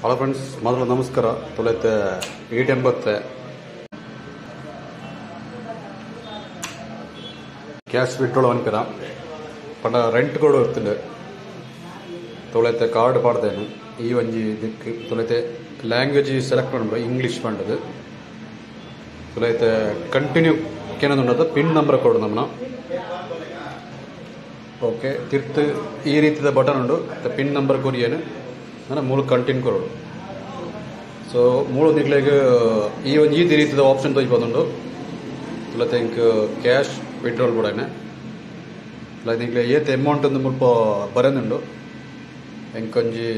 Hello friends, ಮೊದಲು ನಮಸ್ಕಾರ. ತೊಳೆತೆ 880 cash withdrawal ಅನ್ಪಿನ ಪಂಡ ರೆಂಟ್ ಕೂಡ ಇರ್ತದೆ. ತೊಳೆತೆ ಕಾರ್ಡ್ ಪಾಡ್ದೇನು ಈ ಒಂಜಿ ದಿಕ್ಕು. ತೊಳೆತೆ ಲ್ಯಾಂಗ್ವೇಜ್ ಸೆಲೆಕ್ಟ್ ಮಾಡ್ಬಿಡು, ಇಂಗ್ಲೀಷ್ ಪಂಡದು. ತೊಳೆತೆ ಕಂಟಿನ್ಯೂ ಕೇನದುಂಡದ ಪಿನ್ ನಂಬರ್ ಕೊಡು ನಮ್ಮನ. ಓಕೆ, ತಿರ್ತು ಈ ರೀತಿಯ ಬಟನ್ ಉಂಡು, ಪಿನ್ ನಂಬರ್ ಕೊರಿಯೇನು ನಾನು ಮೂಲ ಕಂಟಿನ್ಯೂ ಕೊರಡು. ಸೊ ಮೂಲ ನಿಕ್ಲೆಗ್ ಈ ಒಂಜಿ ಈ ರೀತಿಯ ಆಪ್ಷನ್ ತೋಜಿಪೋದುಂಡು. ತುಲತೆ ಇಂಕ್ ಕ್ಯಾಶ್ ವಿಡ್ರಾಲ್ ಬೋಡಾಯ್ನೆ ತುಲತೆ ನಿಕ್ಲೆ ಏತ್ ಅಮೌಂಟ್ ಒಂದು ಮುಲ್ಪ ಬರೆದುಂಡು. ಎಂಕೊಂಜಿ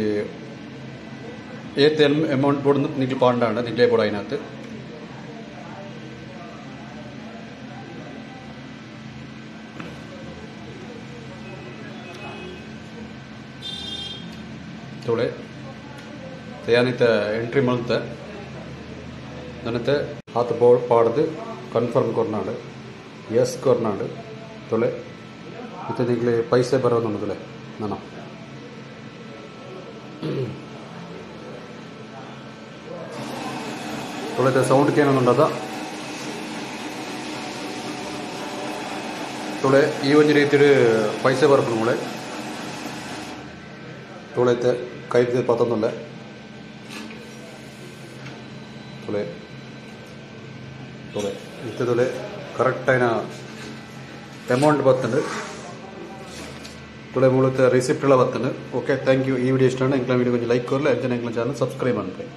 ಏತ್ ಅಮೌಂಟ್ ಬೋಡು ನಿಕ್ಲೆ ಪಾಂಡಾಂಡ ನಿಕ್ಲೆ ಬೋಡಾಯ್ನಾತ್. ತುಳೆ ತಯಾನಿತ ಎಂಟ್ರಿ ಮಲ್ತೆ ನನ್ನತೆ ಆತ ಬೋರ್ಡ್ ಪಾಡ್ದು ಕನ್ಫರ್ಮ್ ಕೊರ್ನಾಡು, ಎಸ್ ಕೊರ್ನಾಡು. ತುಳೆ ಇತ್ತೆ ನಿಕ್ಲೆ ಪೈಸೆ ಬರೋದು ತುಳೆ ನಾನು ತುಳೆತೆ ಸೌಂಡ್ ಕೇನೊಂದುಂಡದ. ತುಳೆ ಈ ಒಂಜಿ ರೀತಿಡ್ ಪೈಸೆ ಬರ್ಪುಂಡು. ಮೂಳೆ ತುಳೆತೆ ಕೈದು ಪತ್ತೊಂದುಲ್ಲೆ. ತುಳೆ ತುಳೆ ಇತ್ತೆ ತುಳೆ ಕರೆಕ್ಟ್ ಆಯ್ನ ಅಮೌಂಟ್ ಬತ್ತುಂಡು. ತುಳೆ ಮೂಲತ ರಿಸಿಪ್ಟ್ ಎಲ್ಲ ಬತ್ತುಂಡು. Okay, thank you. ಈ ವಿಡಿಯೋ ಇಷ್ಟ ಎಂಕ್ಲ ವಿಡಿಯೋ ಕೊಂಚ ಲೈಕ್ ಕೊರ್ಲೆ, ಅಂಚನೆ ಎಂಕ್ಲ ಚಾನಲ್ ಸಬ್ಸ್ಕ್ರೈಬ್ ಮನ್ಪುಲೆ.